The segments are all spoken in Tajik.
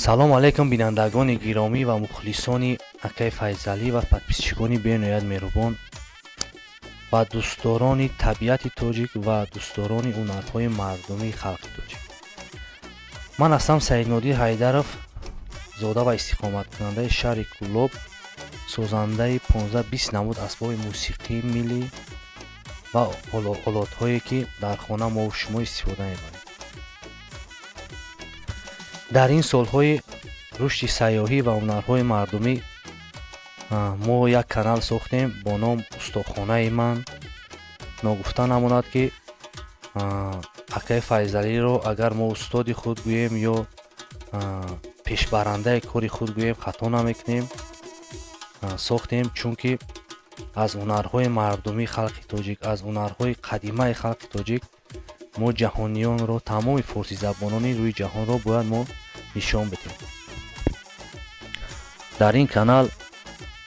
Салом алейкум, бинандагони гиромӣ ва мухлисони акаи Файзалӣ ва подписчикони бениҳоят меҳрубон ва дӯстдорони табиати тоҷик ва дӯстдорони ҳунарҳои мардумии халқи тоҷик. Ман ҳастам Саиднодир Ҳайдаров, зода ва истиқоматкунандаи шаҳри Кӯлоб, созандаи 15-20 намуд асбоби мусиқии миллӣ ва олотҳое, ки дар хона мову шумо истифода мебарем. Дар ин солҳои рушди сайёҳӣ ва ҳунарҳои мардумӣ мо як канал сохтем бо ном «Устохонаи ман». Ногуфта намонад, ки акаи Файзалиро агар мо устоди худ гӯем ё пешбарандаи кори худ гӯем, хато намекунем. Сохтем, чунки аз ҳунарҳои мардумии халқи тоҷик, аз ҳунарҳои қадимаи халқи тоҷик мо ҷаҳониёнро, тамоми форсизабонони рӯи ҷаҳонро бояд мо нишон бидиҳем. Дар ин канал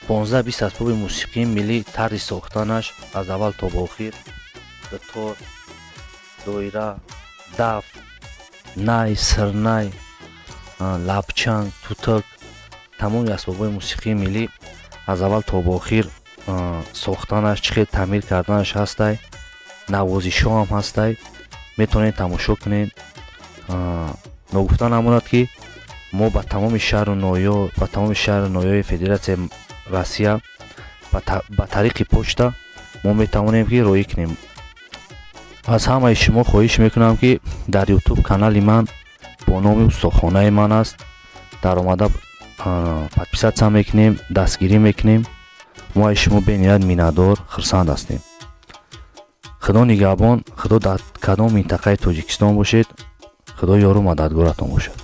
15-20 асбоби мусиқии миллӣ, тарзи сохтанаш аз аввал то ба охир: дутор, доира, даф, най, сирнай, лабчанг, тутак, тамоми асбобҳои мусиқии миллӣ аз аввал то ба охир сохтанаш, чӣ хел таъмир карданаш ҳастай, навозишҳо ҳам ҳастай, метавонед тамошо кунед. Ногуфта намонад, ки мо ба тамоми шаҳру ноҳиё, ба тамоми шаҳру ноҳияҳои Федератсияи Россия ба тариқи почта мо метавонем, ки роҳӣ кунем. Аз ҳамаи шумо хоҳиш мекунам, ки дар Ютуб канали ман бо номи «Устохонаи ман» аст, даромада подписаться мекунем, дастгирӣ мекунем. Мо аз шумо бениҳоят миннатдор, хурсанд ҳастем. Худо нигаҳбон. Худо, дар кадом минтақаи Тоҷикистон бошед, Худо ёру мададгоратон бошад.